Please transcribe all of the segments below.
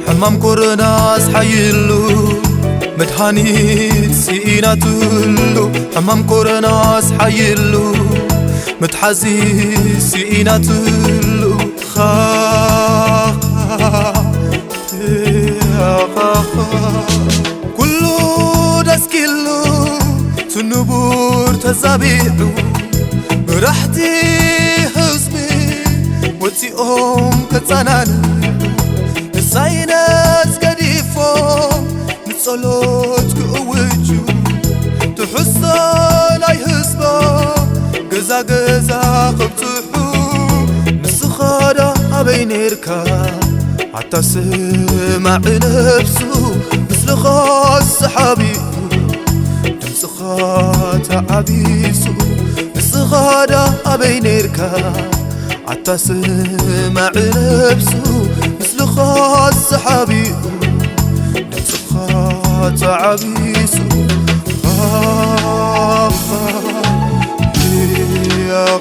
ሕማም ኮሮናስ ሓይሉ መድሃኒት ስኢናትሉ፣ ሕማም ኮሮናስ ሓይሉ መትሓዚ ስኢናትሉ። ኻኻ ኩሉ ደስኪሉ ስንቡር ተዛቢዑ፣ መራሕቲ ህዝቢ ወፂኦም ከፀናንዑ፣ ንሳይነስ ገዲፎም ንጸሎት ክእውጁ፣ ትሕዝቶ ናይ ህዝቦም ገዛ ገዛ ከብፅሑ። ንስኻ ዶ ኣበይ ኔርካ? ኣታ ስማዒ ነብሱ ምስልኻ ሰሓቢኡ፣ ድምፅኻ ተዓቢሱ። ንስኻ ዶ ኣበይ ኔርካ? ኣታ ስማዒ ነብሱ ምስልኻ ሰሓቢኡ፣ ድምፅኻ ተዓቢሱ። ኣኻ፣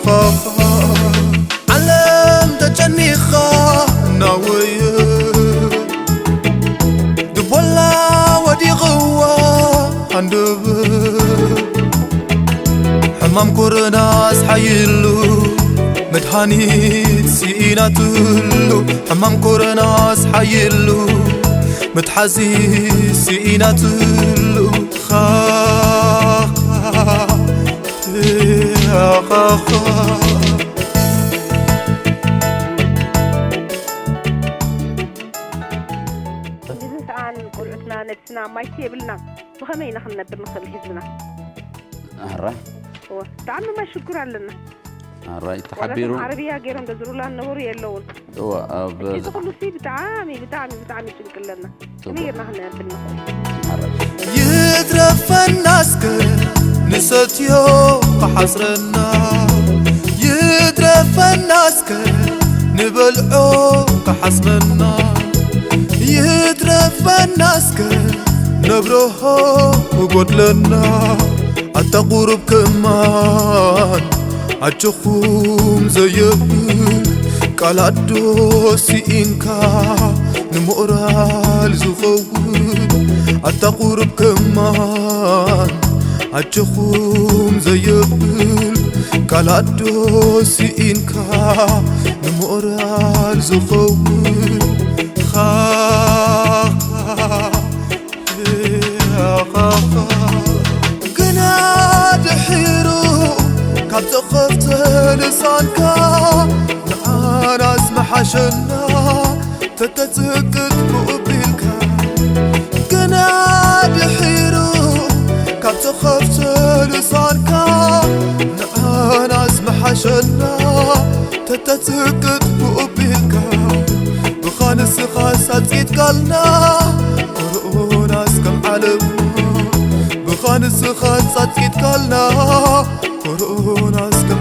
ኣኻ፣ ዓለም ተጨኒኻ እናወየ፣ ድቦላ ወዲቕዋ ሃንደበት። ሕማም ኮሮናስ ሓይሉ መድሃኒት ስኢናትሉ፣ ሕማም ኮሮናስ ሓይሉ መትሓዚ ስኢናትሉ። ኻኻ፣ ኻኻ። እዚ ሰኣን ቆልዑትና ነብስና ማይቲ የብልና፣ ብኸመይ ኢና ክንነብር ንኽእል ህዝብና? ኣራይ እወ፣ ብጣዕሚ ማይ ሽጉር ኣለና። ኣራይ ዋላ ተሓቢሩ እቶም ዓረብያ ገይሮም ደዝሩላ ነበሩ የለውን። እወ ኣብ እዚ ኩሉ ሲ ብጣዕሚ ብጣዕሚ ብጣዕሚ ጭንቂ ኣለና። ከመይ ጌርና ክንነብር ንኽእል? ኣራይ ይትረፈና እስከ ንሰትዮ ክሓስረና፣ ይትረፈና እስከ ንበልዖ ክሓስመና፣ ይትረፈና እስከ ነብርሆ ክጎድለና። ኣታ ቁሩብ ከማን ኣጆኹም ዘየብል ቃላት ዶ ስኢንካ ንሞራል ዝኸውን? ኣታ ቁሩብ ከማን ኣጆኹም ዘየብል ቃላት ዶ ስኢንካ ንሞራል ዝኸውን? ኻኻ ግና ድሒሩ ካብ ተኸፍተ ልሳንካ ንዓናስ ምሓሸና ተተጽቅጥ ብኡቢልካ። ግና ድሒሩ ካብ ተኸፍተ ልሳንካ ንዓናስ ምሓሸና ተተጽቅጥ ብኡቢልካ። ብኻ ንስኻስ ኣጽቂጥካልና ኮሮናስ ከም ዓለምና። ብኻ ንስኻስ ኣጽቂጥካልና ኮሮናስ ከም